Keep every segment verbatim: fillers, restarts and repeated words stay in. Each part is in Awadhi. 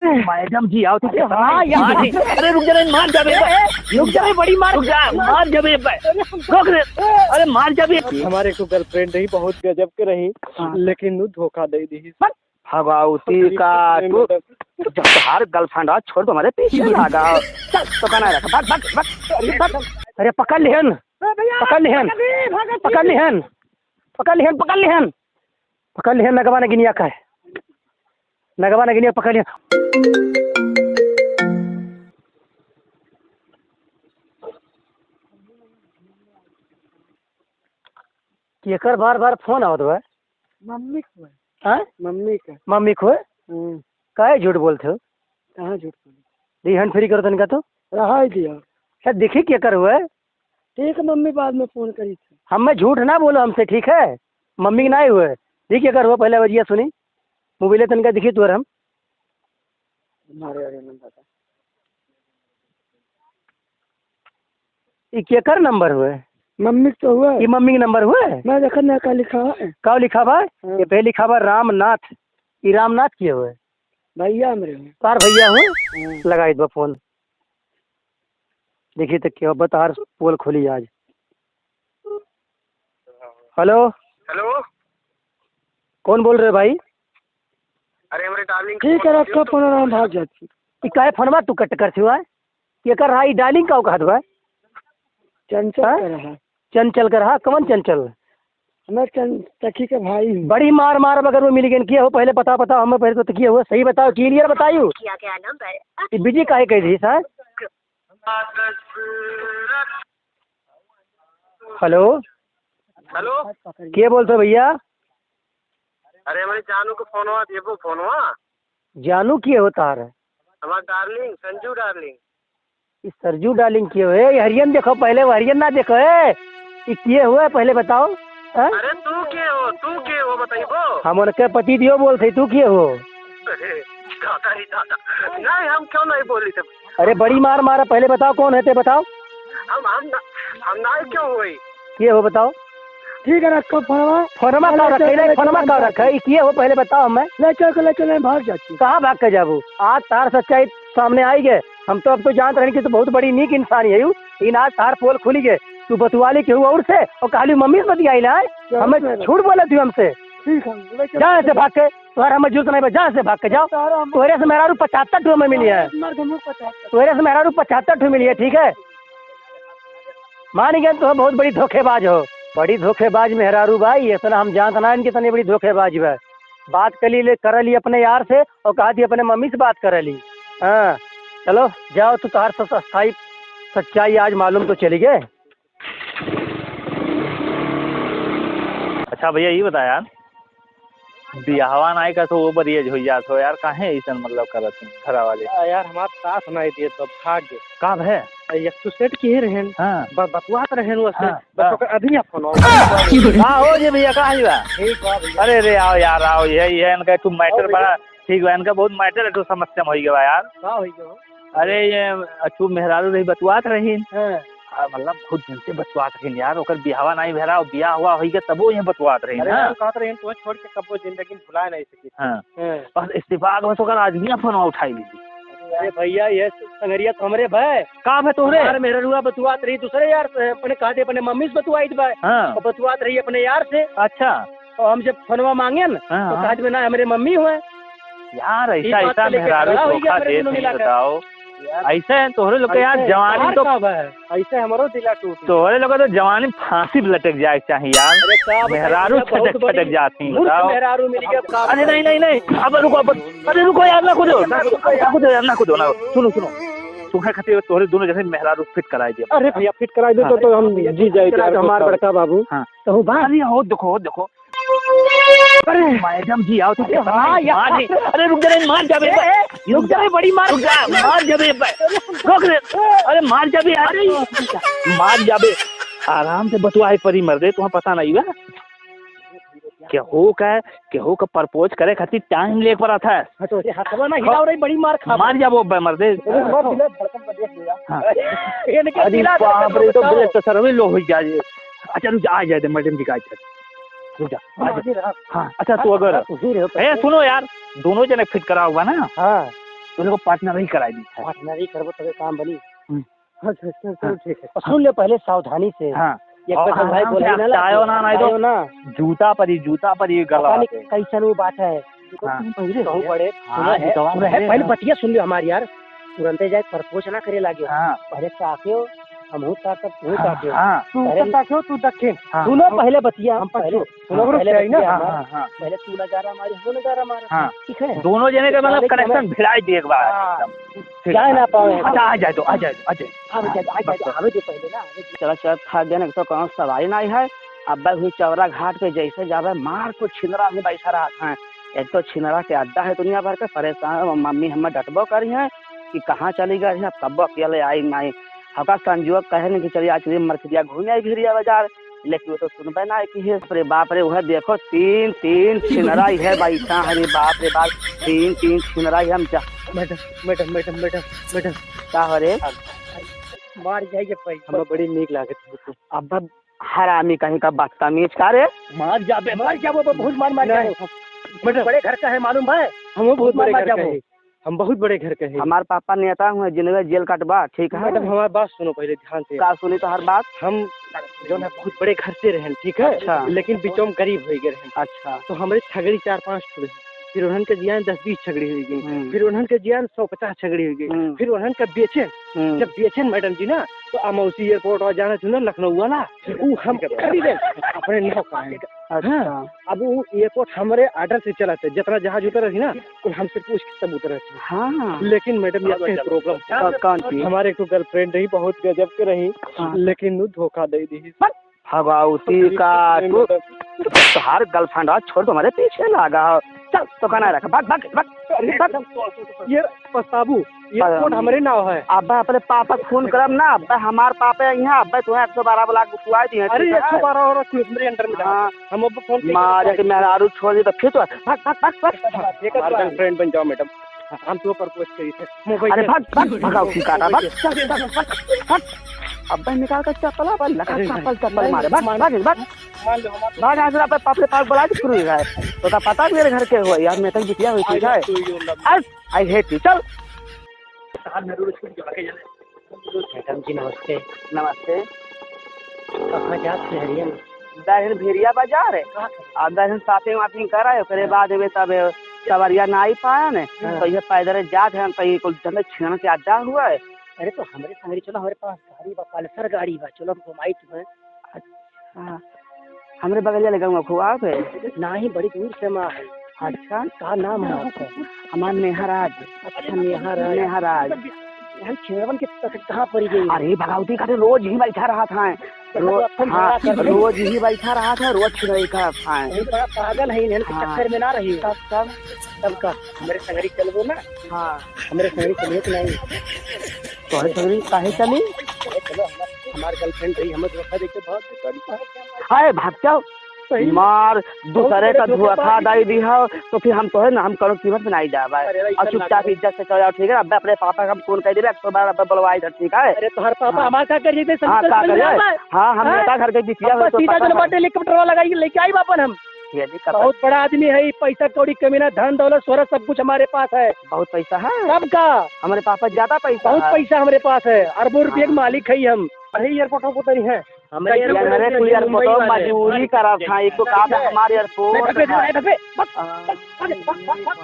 मैडम जी आओ तो। अरे हाँ यार। मार दे। अरे रुक जा रे, मार जाबे। ए, ए, रुक जा रे, बड़ी मार। रुक जा, मार जाबे। रोक रे। अरे मार जाबे। हमारे को गर्लफ्रेंड नहीं, बहुत गजब के रही, हाँ। लेकिन वो धोखा दे दी। भगवती का तू, जब तोहार गर्लफ्रेंड आ, छोड़ दो हमारे पीछे भागा। चल, तो कहना रख, भाग, भाग, भाग, भाग। अरे पकड़ लिहन, पकड़ लिहन, पकड़ लिहन, पकड़ लिहन, पकड़ लिहन, नगवा नगिनिया का है, नगवा नगिनिया पकड़ लिहन। केकर बार बार फोन आवत बा? मम्मी के हुए। हाँ? मम्मी के। मम्मी के हुए? हम्म। काहे झूठ बोलत हो? कहाँ झूठ बोली? दी hand free करो तनिका तो। रहा ही दिया। सर, देखी केकर हुए? ठीक है, मम्मी बाद में फोन करी थी। हमें झूठ ना बोलो हमसे, ठीक है? मम्मी के ना हुए। देखी केकर हुए, पहले बजिया सुनी। मोबाइल तनिका देखी तोर हम। मारे वाले नंबर का। ई केकर नंबर हुए? मम्मी के तो हुए। ई मम्मी के नंबर हुए? मैं देखत ना का लिखा है। का लिखा बा? हाँ। ये पे लिखा बा रामनाथ। ई रामनाथ के हुए? भैया हमरे हुए। तार भैया हुए? हाँ। लगाई दो फोन। देखी तो क्या बता, तार पोल खोली आज। हेलो। हेलो। कौन बोल रहे भाई? अरे हमरे डार्लिंग ठीक है, रखो फोन, हम भाग जाती। ई काहे फोनवा तू कट कर छुआ? केकर रहा ई डार्लिंग का कहत बा? चंचल हाँ? का रहा। चंचल का रहा? कवन चंचल? हमें चंद सखी के भाई हूँ। बड़ी मार मार अगर वो मिल गए, किया हो पहले बता, बताओ हमें पहले तो किया हो, सही बताओ, क्लियर बताइयो। किया गया नंबर। ई बिजी काहे कह दी सर? हेलो। हेलो। के बोलत हो भैया? अरे हमरे जानू के फोनवा देबो फोनवा। जानू के होता है? हमार डार्लिंग, संजू डार्लिंग। ई सरजू डार्लिंग के हो? ए, हरियन देखो पहले, वो हरियन ना देखो। ए, ई के हो पहले बताओ। हाँ? अरे तू के हो, तू के हो बताइबो? हम उनके पति दियो बोलते, तू के हो? अरे दादा रे दादा, नहीं हम क्यों नहीं बोली थे? अरे बड़ी मार मारा, पहले बताओ कौन है ते बताओ। हम हम ना, हम ना क्यों होई? के हो बताओ? ठीक है, रखो फोनवा। फोनवा का रखे, नहीं, फोनवा का रखे, ई के हो पहले बताओ हमें। ले चल के, ले चल, भाग जाती। कहाँ भाग के जाबू? आज तार सच्चाई सामने आई गए। हम तो अब तो जानत रहन कि तू बहुत बड़ी नीक इंसान है यू। इन आज तार पोल खुली गए। तू बतुआली केहू और से और कहली मम्मी से बतियाई ना है। हमें झूठ बोले तू हमसे। ठीक है, ले चल। जा से भाग के। तोहरा हमें जरूरत नहीं बा, जा से भाग के जाओ। तोहरा हम तोहरे से मेहरारू पचहत्तर ठो में मिली है। मर्द हम पचहत्तर। तोहरे से मेहरारू पचहत्तर ठो मिली है, ठीक है? मान गए तो बहुत बड़ी धोखेबाज हो, बड़ी धोखेबाज मेहरारू बा, ये इतना हम जानत ना इनके इतनी बड़ी धोखेबाज बा। बात कर ली, ले, कर ली अपने यार से और कहा दी अपने मम्मी से बात कर ली। हाँ, चलो जाओ, तू तोहार सस-, अस्थाई सच्चाई आज मालूम तो चली गए। अच्छा भैया, ये बता यार, बियाहवा नाई का तो वो बरियज हो जात हो यार, काहे ऐसन मतलब करत हैं घरा वाले? या-, यार, हमार सास नाई दिए तो भाग गए। का भे? एक तो सेट किए रहेन, हाँ। ब-, बतुआत रहेन वो से, हाँ, बस हाँ। ओकर अभी आप फोन आओ। का हो जे भैया, का है बा? ठीक बा भैया। अरे रे, आओ यार, आओ, ये, ये इनका एक ठो मैटर आओ भैया। बड़ा ठीक बा, इनका बहुत मैटर एक ठो समस्या में होई गवा यार। का होई गवा? अरे, ये अच्छू मेहरारू रही, बतुआत रही। हाँ। आ, मतलब, बहुत दिन से बतुआत रही यार, ओकर बियाहवा नाई भेरा, बियाह हुआ होई के तबो ये बतुआत रही अरे, ना। हम कहत रही, तुम्हें छोड़ के कबो जिंदगी में भुलाए नहीं सकी। हाँ। हाँ। बस इस्तीफा के बस ओकर आदमी फोन उठाई ली। अरे भैया, ये संगरिया तो हमरे भाई। का भाई तोहरे? हमार मेहररुआ बतुआत रही दूसरे यार से, अपने कहा दे, अपने मम्मी से बतुआई भाई। हाँ। और बतुआत रही अपने यार से। अच्छा। और हम जब फोनवा मांगे न, हाँ, तो हाँ। कहा दे, "ना, हमरे मम्मी हुए।" यार, ई ऐसा, बात ऐसा को लेके मेहरारू झगड़ा हो गया धोखा हमरे देत दोनों हैं, मिला के। बताओ। यार, ऐसे हैं तोहरे लोग के यार, ऐसे जवानी यार तो का बा? ऐसे हमरो दिला टूट गया। तोहरे लोग तो जवानी फांसी पे लटक जाए के चाहिए यार। अरे का बताई मेहरारू भैया, बहुत छटक, बड़ी छटक जाती हैं, मूर्ख बताओ। मेहरारू मिल गया, का अरे बताई? नहीं, नहीं, नहीं, अब रुको, अब, अरे रुको यार, ना कूदो, ना कूदो, ना कूदो यार, ना कूदो, ना। सुनो, सुनो, तुम्हारे खातिर तोहरे दोनों जने मेहरारू फिट कराई दिया। अरे भैया, फिट कराई दे तो, हाँ। तो हम जी जाए, फिट कराई दे हमार बड़का बाबू। हाँ। तो बा। अरे हो देखो, हो देखो, अरे! मैडम जी, आओ तो अरे, हाँ, यार। मार दे। अरे, रुक जा रे, मार जाबे। ए, ए, रुक जा रे, बड़ी मार। रुक जा, मार जाबे। रोक रे। अरे, मार जाबे, अरे। मार जाबे। आराम से बतुआए परी मर दे, तुम्हें पता नहीं बा। केहू का, केहू का प्रपोज करे खातिर टाइम ले पड़ा था। हाँ, तो ये हथवा ना हिलाओ रे, बड़ी मार खा। मार जाबो बे मर दे। अरे, मार दिला, धड़कन पर देख लिया। हाँ। इनके अरे दिला बाप रे, तो बताओ। ब्लड प्रेशर अभी लो हो जाए। अच्छा, रुक जा, आ जाए दे, मैडम जी का आ जाए। रुक जा, आ जा। हाँ, अच्छा, तू अगर, ए, सुनो यार, दोनों जने फिट कराओ बा ना? हाँ। तोरे को पार्टनर ही कराई दी है। पार्टनर ही करबो तबे काम बनी। हम्म। अच्छा, अच्छा, चलो हाँ। ठीक है। और सुन ले पहले सावधानी से। हाँ। एक और बार भाई आराम से बोले ना, अकटायो ना, नहीं तो अकटायो ना। जूता पर ही, जूता पर ही गला पता नहीं पे। कैसन वो बात है। हाँ। तुम पहले कहूँ बड़े, हाँ, सुनो है, ये तो बात सुनो है, है। पहले बतिया सुन लियो हमारी यार। तुरंते जाए प्रपोज ना करे लागे। हाँ। पहले ताकियो, हमहू ताकब, तू हाँ, ताकियो। हाँ। तू पहले उत्तर ताकियो, तू दक्षिण। हाँ। सुनो पहले बतिया, हम पहले पश्चिम। सुनो, हाँ। पहले रुक जाइए ना। बतिया हाँ, हमार। हाँ, हाँ। पहले तू नजारा हमारी, हम नजारा हमारा। हाँ। ठीक है? दोनों जने का तो मतलब पहले कि connection हमें भिड़ाई दे एक बार हाँ। एकदम। ठीक जाए है। ना पावे। अच्छा, आ जाए दो, आ जाए दो, आ जाए। आवे जाए, आ जाए, बस, बस। आवे दो पहले ना, आवे दो। चला, चला, थक गए ना, एक तो कौनो सवारी नहीं है। अब भाई हुई चौरा घाट पे जैसे जावे, मार को छिनरा भी बैठा रहत है। एक तो छिनरा के अड्डा है दुनिया भर के, परेशान है, मम्मी हमें डटबो करी है कि कहाँ चली गई है, अब तब्बो अकेले आई नहीं। हका संजुआ कहे नहीं कि चलिए आज चलिए मरकटिया घूम आई भिरिया बाजार, लेकिन वो तो सुनबे ना कि हे रे बाप रे, वह देखो तीन, तीन छिनरा ही है भाई, कहाँ है रे बाप रे बाप, तीन, तीन छिनरा ही हम जा। मैडम, मैडम, मैडम, मैडम, मैडम। का हो रे? मार जाइए भाई। हमें बड़ी नीक लागत है। अब हरामी कहीं का बदतमीज का रे? मार जाबे, मार जाबो, बहुत मार, मार नहीं। जाबो। मैडम। बड़े घर का है, मालूम है? हम बहुत बहुत मार, बड़े मार घर का जाबो। है। हम बहुत बड़े घर का है। हमार पापा नेता हुए, जिनके जेल कटबा, ठीक है? मैडम, हमार बात सुनो पहले ध्यान से। का सुनी तोहार बात? हम जौन है बहुत बड़े घर से रहन, ठीक है? अच्छा। लेकिन बिचौम गरीब हो गए रहन। अच्छा। तो हमरे छगड़ी चार पांच ठो रहे। फिर उन्हन के जियान दस बीस छगड़ी हो गई। हम्म। फिर उन्हन के जियान सौ पचास छगड़ी हो गई। हम्म। फिर उन्हन के बेचेन। हम्म। जब बेचेन मैडम जी ना, तो अमौसी एयरपोर्ट वाला जाना था ना लखनऊ वाला, ऊ हम खरीदे अपने नाव कराए। अच्छा। हाँ, अब वो एयरपोर्ट हमरे ऑर्डर से चलत है, जितना जहाज उतरत है ना, कोई हमसे पूछ के तब उतरत है। हाँ। लेकिन मैडम, ये हाँ, एक प्रॉब्लम। का-, कौन चीज? हमारे एक ठो गर्लफ्रेंड रही, बहुत गजब के रही, हाँ। लेकिन वो धोखा दे दी। भगवती का, तू, तोहार गर्लफ्रेंड आ, छोड़, तुम्हारे पीछे लागा हो। चल, तो कहना रखा, भाग, भाग, भाग, अरे, भाग। ये पछताबू, ये अरे, फोन हमरे नाव है। अब अपने पापा के फोन करब ना, अब हमार पापा यहाँ, अब तुम्हें एक सौ बारह बुला के बुलवा दिए, अरे, ठीक है? एक सौ बारह और हमरे अंडर में डाल। हाँ। हम अब फोन पे मारे के मेहरारू छोड़ दी तो फिर तो भाग, भाग, भाग, भाग। हाँ, एक हमार बार। गर्लफ्रेंड बन जाओ मैडम। हम तो प्रपोज करी थे। मोबाइल अरे से। भाग, भाग, भगाओ, की काटा, भाग, चल, चल, भाग, भाग। अबे निकाल के चप्पल, अपन लगा अरे चप्पल, भाई, चप्पल नहीं, मारे, भाग, मान, भाग, भाग। मान लो, हमारे भाग, आज रात पाप रे पाप बुला के शुरू हो गए। तो का पता मेरे घर के हुआ, यार, मैं तक बिटिया हुई थी, I है? Love you, love you। I, I hate you, चल। मैडम जी, नमस्ते। नमस्ते। कहाँ जात हैं? दहिन भेड़िया बाजार है। कहाँ? आ दहिन shopping वॉपिंग कराए, ओकरे हाँ। बाद में तब सवरिया ना आई पाया ने, हाँ। तो ये पैदल जात हैं, तो ये कुल जने छिनन के अड्डा हुआ है। अरे, तो हमरे संगरी चलो, हमरे पास गाड़ी बा, पल्सर गाड़ी बा, चलो हम घुमाई तुम्हें। अच्छा, हमरे बगलिया ले गंगा खुआ पे? नाही, बड़ी दूर से माँ है। अच्छा। का नाम है आपका? हमार नेहा राज। अच्छा, नेहा राज। नेहा राज। हम छिनरवन के पकड़ कहाँ पड़ गई? अरे, भगवती का तो रोज ही बैठा रहा था। तो रो-, सब अपन हाँ, बड़ा कर दे। रोज ही बैठा रहा था, रोज छिनरी का था। ये बड़ा पागल है, इन्हें के हाँ। चक्कर में ना रही। तब, तब? तब का? हमरे संगरी चलबो ना? हाँ। हमरे संगरी चलिए कि नहीं? तोहरे संगरी काहे चली? अरे चलो, हमार, हमार गर्लफ्रेंड रही, हमें धोखा देके भाग गई। हाय, भाग जाओ। सही में। मार, बहुत दूसरे बड़े का धोखेबाज धोखा है। दे दी हो, तो फिर हम तोहे ना, हम करो कीमत में नहीं जाबे। अरे भाई, और चुपचाप इज्जत से चले जाओ, ठीक है? अब अपने पापा का हम फोन कर देबे, एक सौ बार अब बुलवाई दे, ठीक है? अरे तोहर पापा हाँ। हमार का करिए, हाँ, का करिए? हाँ, हम हाँ? नेता घर के बिटिया अब हो, तो सीधा पापा जन का बाटे, हेलीकॉप्टर वाला गाड़ी लेके आई बापन हम। ये भी कब बहुत बड़ा आदमी है, पैसा कौड़ी कमीना, धन दौलत, शोहरत, सब कुछ हमारे पास है। बहुत पैसा है? सबका। हमारे पापा ज्यादा पैसा बहुत है। पैसा हमारे पास है, अरबों रुपये के हाँ। मालिक है हम। अरे एयरपोर्ट को उतरी है। हमरे कैसे एयरपोर्ट यार, उतरी है? कोई एयरपोर्ट मुंबई वाले। मजदूरी करत था, एक तो कहा था हमारे एयरपोर्ट बैठे, बैठे, बैठे, बस, बस, बस, बस, बस।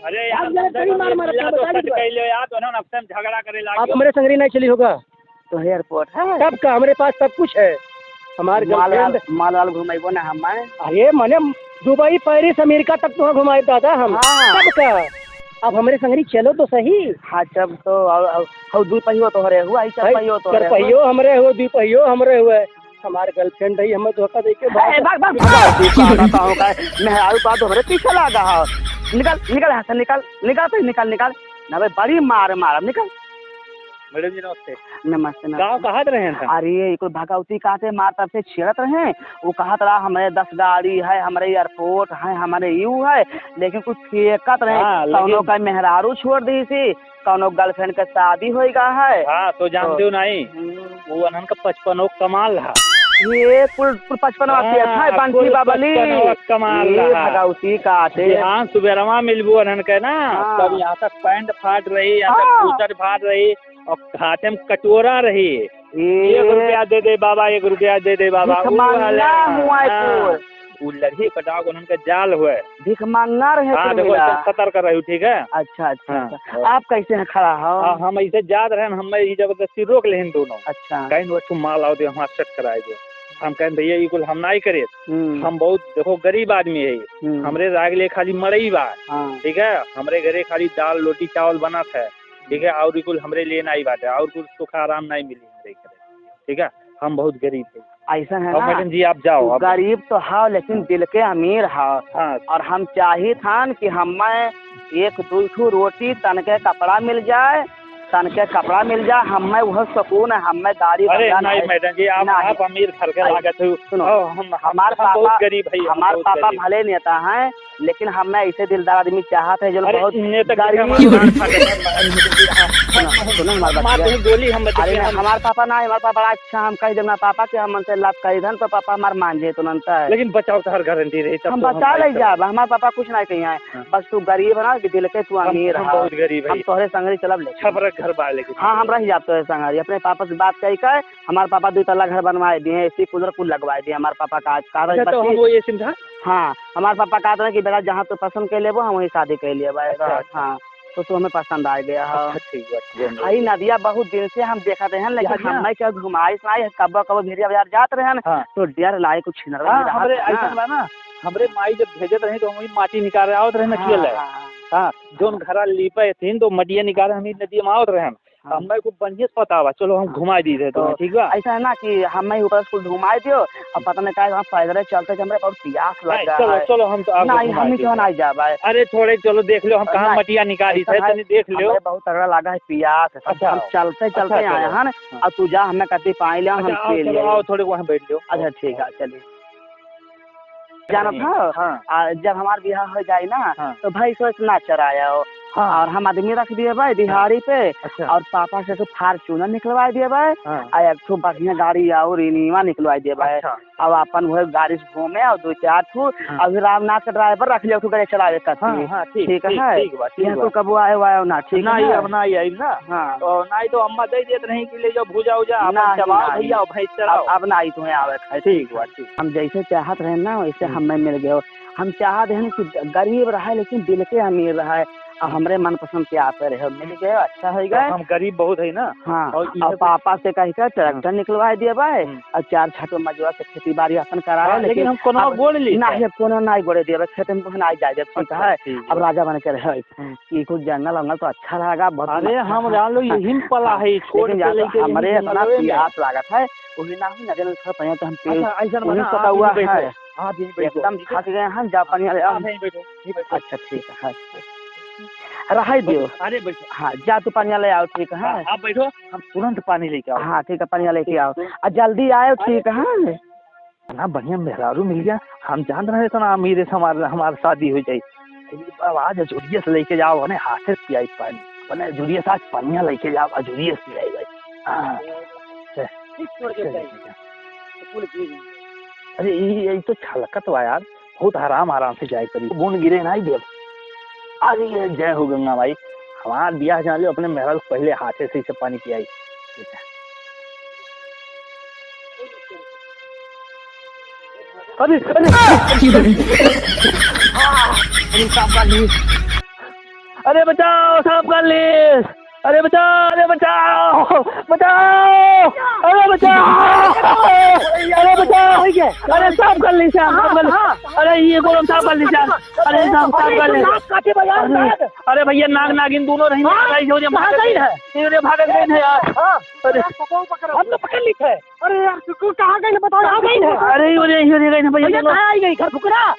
अरे यार, भाग जा, कहीं मार मारा, जिला तो बता दीजिए। सच कह लियो यार, दोनों नक्शे में झगड़ा करे लागे। आप हमरे संगरी नहीं चली होगा। तो एयरपोर्ट है? सबका, हमरे पास सब कुछ है। हमार माल girlfriend वाल, माल वाल घुमाइबो ना हमें। अरे मने दुबई, पेरिस, अमेरिका तक तो घुमाए दादा हम। हाँ। सबका। अब हमरे संगरी चलो तो सही। हाँ, जब तो अब, अब, अब दू पहियो तो हरे हुआ, ई चार भाई, पहियो तो चार हरे पहियो हुआ। हमरे हुए, दू पहियो हमरे हुए। हमार girlfriend रही, हमें धोखा देके ए, भाग। भाग, भाग, भाग, तू का बताऊं का? मेहरारू का तो हमरे पीछे लागा है। निकल, निकल यहाँ से, निकल, निकल, भाई, निकल, निकल। ना भाई, बड़ी मार मारब, निकल। मैडम जी, नमस्ते। नमस्ते, नमस्ते। गाँव कहाँ के रहे हैं? अरे, ये कोई भगवती कहते मार तब से छेड़त रहे। वो कहत रहा, "हमरे दस गाड़ी है, हमरे एयरपोर्ट है, हमरे यू है," लेकिन कुछ फेंकत रहे। हाँ, लेकिन कौनो का मेहरारू छोड़ दी थी, कौनो girlfriend के शादी होई गा है। हाँ, तो जानते तो हो नहीं, हम्म। वो अनहन का पचपन ओक कमाल रहा। ये कुल, कुल पचपनवा हाँ, सेठ है, बंसी कुल बबली। पचपनवा कमाल ये रहा। भगवती का आते। बिहान सुबेरवा मिलबू अनहन के ना, हाँ। तब यहाँ तक पैंट फाट रही, यहाँ तक हाँ। बूसट फाट रही, और हाथे में कटोरा रही। ये एक रुपया दे दे बाबा, एक रुपया दे दे बाबा। भिखमंगा ऊ वाला, हुआ है हाँ। कुल। ऊ लड़ही पटाव को उनका जाल हुए। भिखमंगा रहे हाँ, कुल देखो, मिला। एकदम सतर्क रही, ठीक है? अच्छा, अच्छा, हाँ, अच्छा। और आप कैसे हैं खड़ा हो? हाँ, हम ऐसे जात रहे, हम ई जबरदस्ती रोक लेहन दोनों। अच्छा। कहीं वो ठू माल आओ दे, हमार सेट कराए दे। हम कहें, "भैया, ई कुल हम नाई करे। हम्म। हम बहुत, देखो, गरीब आदमी है। हम्म। हमरे राग ले खाली मड़ई बा। हाँ। ठीक है? हमरे घरे खाली दाल, रोटी, चावल बनत है। ठीक है? और ई कुल हमरे लिए नाई बाटे। और कुल सुख आराम नाई मिली हमरे घरे। ठीक है? हम बहुत गरीब है।" ऐसा है और ना, मैडम जी, आप जाओ, तू आप गरीब तो हाव, लेकिन हाँ। दिल के अमीर हाव। हाँ। और हम चाहित हन कि हमें एक दुई ठो रोटी, तन के कपड़ा मिल जाए, तन के कपड़ा मिल जाए, हमें वह सुकून है, हमें गाड़ी अरे बंगला नहीं, नहीं। मैडम जी, आप, नहीं। आप अमीर घर के अरे, लागत हो। सुनो, ओ, हम, हम, हमार हम पापा, बहुत गरीब है, हम हमार बहुत पापा गरीब। भले नेता हैं, लेकिन हमें ऐसे दिलदार आदमी चाहत है जो अरे, बहुत इन्हें तक गरीब। हमार कान फाटे, सुनो, सुनो हमार बात। हमार कहीं गोली हम बचे अरे नहीं, हम हमार पापा ना, हमार पापा बड़ा अच्छा, हम कह देना पापा कि हम उनसे लाभ करी धन, तो पापा हमार मान जाए तुरंत है। लेकिन बचाव तो हर गारंटी रही, तब हम तो हम बचा ले ऐसे जाब, हमार पापा कुछ नहीं कही है। हाँ। बस तू गरीब है ना, कि दिल के तू हम, अमीर हम है। बहुत गरीब है। हम तोहरे संगरी चलब लेके। छपरक घर बा लेकिन। हाँ, हम रह जाब तोहरे संगरी। अपने पापा से बात कही के, हमार पापा दो तल्ला घर बनवाए दिए, एसी कूलर कुल लगवाए दिए। हमार पापा का आज का अच्छा, तो बच्ची हम वो ये समझा? हाँ, हमार पापा कहत रहे कि बेटा, जहाँ तू पसंद कर लेबो, हम वही शादी कर लेबा। अच्छा, अच्छा। हाँ, तो तू हमें पसंद आ गया हो। अच्छा, ठीक बा, ठीक बा। भाई, नदिया बहुत दिन से हम देखत रहे हैं, लेकिन यहाँ क्या? हमें क्या घुमाइश ना है, कबो, कबो भेड़िया बाजार जात रहे हैं, हाँ। तो डर लागे कुछ छिनर हाँ, भी रहत हमरे है ना। ऐसन बा ना, हमरे माई जब भेजत रहे, तो हम वही माटी निकाले आवत रहे, हाँ, नदिया ले। हाँ, हाँ। हाँ, जोन घरा लीपे थीन, तो मटिया निकाले हम ही नदिया में आवत रहे हैं। हाँ। हमें को बढ़िया से पता बा, चलो हम हाँ। घुमाई दी रहे तो तुम्हें, ठीक बा? ऐसा है ना कि हमें ऊपर स्कूल घुमाई दियो, अब पता नहीं काहे हम पैदल चलते कि हमरे बहुत प्यास लग नहीं, रहा चलो, है। चलो, हम तो आपको नहीं, घुमाई हम दी तो रहे। नहीं जाबे। अरे थोड़े चलो देख लो, हम कहाँ नहीं, मटिया निकाली ऐसा थे, है, तनी देख लो। हमें बहुत तगड़ा लगा है प्यास, अच्छा, हम चलते, अच्छा, चलते आए चलो। हैं ना, हाँ। अब तू जा, हमें कति पाई ले, हम अच्छा, आओ, पी चलो, लिए। आओ, थोड़े वहाँ बैठ लो। अच्छा, ठीक है, चलिए। जानत हम्म, हो? हाँ। आ, जब हमार बियाह हो जाई ना, हाँ। तो भैंस वैस ना चराया हो। हाँ। और हम आदमी रख दिए भाई दिहाड़ी पे, अच्छा। और पापा से तो Fortuner निकलवा दिए भाई, हाँ। और एक ठो बढ़िया गाड़ी और Innova निकलवा दिए भाई। अच्छा। अब अपन वही गाड़ी से घूमे और दो चार ठो, हाँ। अभी रामनाथ के driver रख लिया, ठो गाड़ी चलावे खातिर। हाँ, हाँ, ठीक, ठीक ठीक, है? ठीक बा, ठीक यहाँ बा। तो कबो आए वाए ना, ठीक ना, है? ये अब ना आई ना। हाँ। तो ना ही तो अम्मा दे देत रही कि ले जाओ भूजा उजा, अपन ना, चबाओ ना, भैया, और भैंस चराओ। अब, अब ना आई तुम्हें आवे खाए। ठीक बा, ठीक। हम जैसे चाहत रहे ना, वैसे हम्म। हमें मिल गए। हम चाहत रहे कि गरीब रहे, लेकिन दिल के अमीर रहे। और हमरे मनपसंद के आप रहे, मिल गए, अच्छा हो तो गए। हम गरीब बहुत है ना। हाँ, और और इहे तो पापा से कह के ट्रैक्टर हम्म। निकलवा दिए भाई, हम्म। और चार छठो मजूरा से खेती बाड़ी अपन कराए, हाँ, लेकिन लेकिन हम कोनो अब गोड़ ली ना, तो? ये कोनो ना गोड़े दिए भाई, खेत में कुछ ना जाए, ठीक अच्छा, है? ठीक अब है। राजा बन के रहे। हम्म। कि कुछ जंगल वंगल तो अच्छा लगा, बहुत अरे, अच्छा हम है। जान लो, यही में पला हाँ, है, छोड़ लेकिन के जान लो, लेके यही हमरे इतना जंगलवे में। प्यास लागत है, वही ना हुई, नजर में थोड़ा पनिया तो हम पी, अच्छा, ऐसा वही बना, सता आप हुआ यहीं बैठो, है। आप यहीं बैठो। एकदम थक गए हैं, जा पनिया ले आओ। आप यहीं बैठो, यहीं बैठो। अच्छा, ठीक है। रहाई दियो। अरे, बैठो। हाँ, जा तू पनिया ले आओ, ठीक है। हाँ, आप बैठो, हम तुरंत पानी लेके आओ। हाँ, ठीक है, पनिया लेके आओ। ठीक। आ जल्दी आयो, ठीक है। इतना बढ़िया मेहरारू मिल गया, हम जानत रहे इतना अमीर है हमार, हमार शादी हो जाई। अब आज अजूरिया से लेके जाओ, अपने हाथे से पियाई पानी, अपने अजूरिया से आज पनिया लेके जाओ, अजूरिया से पियाई भाई। हाँ। चल, ठीक छोड़ के चल, जाई। चल। तो बोले, "जी, जी।" अरे, ई, ई तो छलकत बा यार, बहुत आराम, आराम से जाए करी, बूंद गिरे ना देब। अरे, जय हो गंगा माई, हमार बियाह जान लो, अपने मेहरारू पहले हाथे से इसे पानी पियाई। अरे, अरे, अरे, सांप काट ली। अरे, बचाओ, सांप काट ली। अरे, बचाओ, अरे, बचाओ, बचाओ, अरे, बचाओ, अरे, बचाओ। अरे, सांप काट ली, सांप, सांप काट ली। अरे, ये कौन सांप काट ली, सांप? अरे, सांप, सांप काट ली। अरे, अरे, भैया, नाग नागिन दोनों नहीं, हाँ, भाई, जो, जो कहाँ भाग गई गए। है? ये, ये भाग गए हैं यार। हाँ। अरे। हम तो पकड़ ली थे। अरे यार, तू, तू कहाँ गई है? बताओ, कहाँ गई है? अरे, अरे, अरे, अरे, भैया, भैया, चलो। कहाँ आई गई? घर फुकरा?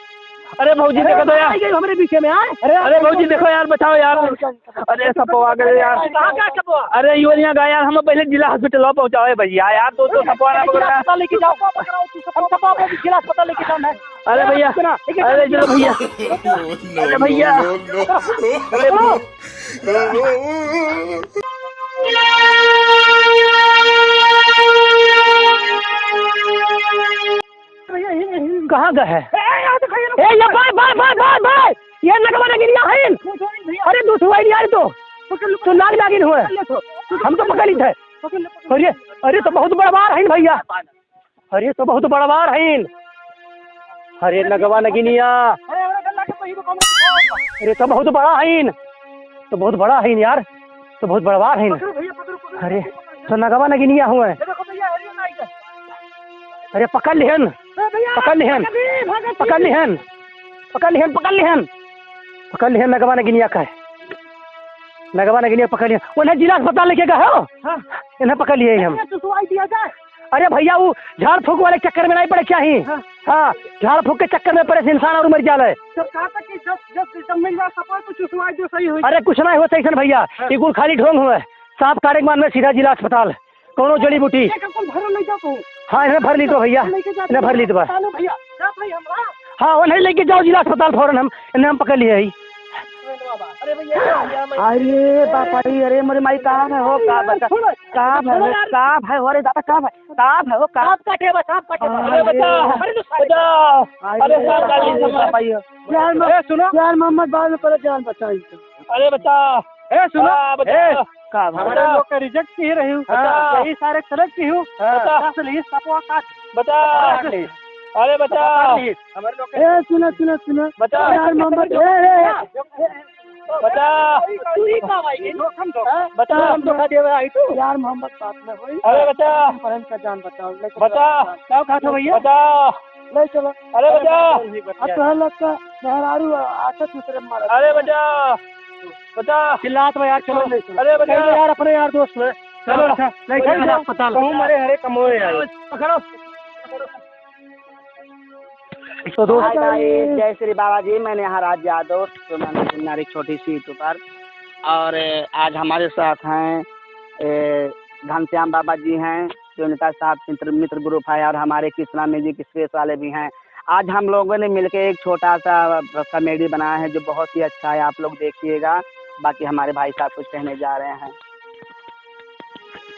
अरे, भौजी, अरे, देखो तो यार। आई गई हमरे बीच में, आए? अरे, अरे, भौजी, देखो यार, बचाओ यार। अरे, सपो आ गए यार। कहाँ, कहाँ सपो? अरे, यो यहाँ गया यार, हम पहले जिला हॉस्पिटल पहुँचाओ, ए भैया, यार, तो, तो सपो ना पकड़ रहा। अस्पताल लेके जाओ। हम सपो को जिला अस्पताल लेके जाना है। अरे भैया, सुना, ठीक है, अरे चलो भैया। अरे भैया। अरे भैया। कहाँ गए है? ए, यहाँ तो खाइए ना। ए, ये भाई, भाई, भाई, भाई, भाई, ये नगवा नगिनिया है। कुछ नहीं भैया। अरे, दूसरा ही नहीं आ रही तो। पकड़ लो, तू नाग नागिन हुए। पकड़ ले तो। हम तो पकड़ ली थे। पकड़ ले, पकड़ ले। अरे, अरे, तो बहुत बड़वार है भैया। अरे, तो बहुत बड़वार है। अरे, नगवा नगिनिया। अरे, अरे, गल्ला के पहिए को कम रखो। अरे, तो बहुत बड़ा है। तो बहुत बड़ा है यार। तो बहुत बड़वार है। पकड़ो भैया, पकड़ो, पकड़ो, अरे, पकड़ो, पकड़ो। तो नगवा नगिनिया हुए। ये देखो भैया, अरे, नहीं तो। अरे, पकड़ लिहन। ए भैया, पकड़ लिहन। भागत ही, भागत ही। पकड़ लिहन। पकड़ लिहन, पकड़ लिहन। पकड़ लिहन, नगवा नगिनिया का है। नगवा नगिनिया पकड़ लिहन। उन्हें जिला अस्पताल लेके गए हो? हाँ। इन्हें पकड़ लिए हम। अरे, चुसवाई दिया जाए। अरे भैया, वो झाड़ फूक वाले चक्कर में नहीं पड़े क्या ही? हाँ। हाँ, झाड़ फूक के चक्कर में पड़े से इंसान और मर जाला है। जब कहा था कि जब, जब, जब मिल जाए सपोर्ट तो चुसवाई दो, सही होई। अरे कुछ नहीं होता ऐसन भैया, हाँ। ये कुल खाली ढोंग हुआ है। सांप काटे के बाद में सीधा जिला अस्पताल, कौनो जड़ी बूटी। ये कौन भरो ले जाओ तू? हाँ, इन्हें भर ली तो भैया, लेके जा इन्हें भर ली तो बा। चलो भैया, जा भाई हमरा। हाँ, उन्हें लेके जाओ जिला अस्पताल फौरन, हम इन्हें हम पकड़ लिए ही। अरे भैया, भैया, मैं अरे बाप रे, अरे मोरे माई, का है हो, का बता, छोड़ो, का है हो, छोड़ो यार। का है हो, अरे दादा, का है, का है हो, का? सांप काटे बा, सांप काटे बा। अरे अरे बता, अरे तो बता। अरे अरे सांप काट ली, अरे सांप। बाप रे। यार, ए, सुनो। यार मोहम्मद, बाद में पहले जान बचाई तो। अरे बता। ए, सुनो। हाँ, बता। ए, का बता। हमारे लोग का रिजेक्ट की ही रही हूँ। बता। यही सारे सेलेक्ट की हूँ। हाँ। बता। असल ही सपवा काट। बता। काट ले। अरे बता। काट ले। हमारे लोग का ए, सुनो, सुनो, सुनो। बता। यार मोहम्मद, ए, ए, ए। बता। चोरी का भाई? लोग हम लोग। हाँ? बता। हम धोखा देवे आई तू। यार मोहम्मद बात में होई। अरे बता। बहन का जान बचाओ। ले चलो। बता। क्या कहा था भैया? बता। ले चलो। अरे बता। अब तो है लगता मेहरारू आशा दूसरे मारा। अरे बता। बता। चिल्लात बा यार, चलो। अरे बता। चलो यार, अपने यार दोस्त में। चलो, चलो। अच्छा, ले चलो, चलो। अस्पताल। कहूँ मरे हरे कमोए यार। पकड़ो। तो दोस्तों, हाय गाइस, जय श्री बाबा जी। मैं नेहा राज यादव, तो मैं नारी छोटी सी यूट्यूबर, और आज हमारे साथ हैं, ए, घनश्याम बाबा जी हैं, जो इनका साथ मित्र, मित्र ग्रुप है, और हमारे कृष्णा म्यूजिक स्पेस वाले भी हैं। आज हम लोगों ने मिलके एक छोटा सा कॉमेडी बनाया है, जो बहुत ही अच्छा है, आप लोग देखिएगा। बाकी हमारे भाई साहब कुछ कहने जा रहे हैं।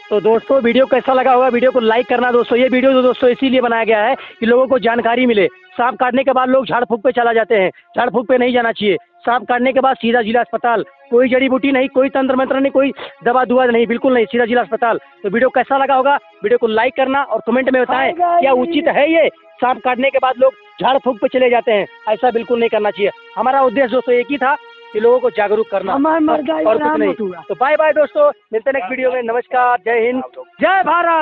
तो दोस्तों, वीडियो कैसा लगा होगा, वीडियो को लाइक करना दोस्तों। ये वीडियो तो दोस्तों इसीलिए बनाया गया है कि लोगों को जानकारी मिले। सांप काटने के बाद लोग झाड़ फूक पे चला जाते हैं, झाड़ फूक पे नहीं जाना चाहिए। सांप काटने के बाद सीधा जिला अस्पताल, कोई जड़ी बूटी नहीं, कोई तंत्र मंत्र नहीं, कोई दवा दुआ नहीं, बिल्कुल नहीं, सीधा जिला अस्पताल। तो वीडियो कैसा लगा होगा, वीडियो को लाइक करना और कमेंट में बताएं, क्या उचित है ये सांप काटने के बाद लोग झाड़ फूक पे चले जाते हैं? ऐसा बिल्कुल नहीं करना चाहिए। हमारा उद्देश्य दोस्तों एक ही था कि लोगों को जागरूक करना, हमार मर जाए और कुछ नाम नहीं। मत हुआ। तो बाय बाय दोस्तों, मिलते हैं नेक्स्ट वीडियो में। नमस्कार, जय हिंद, जय भारत।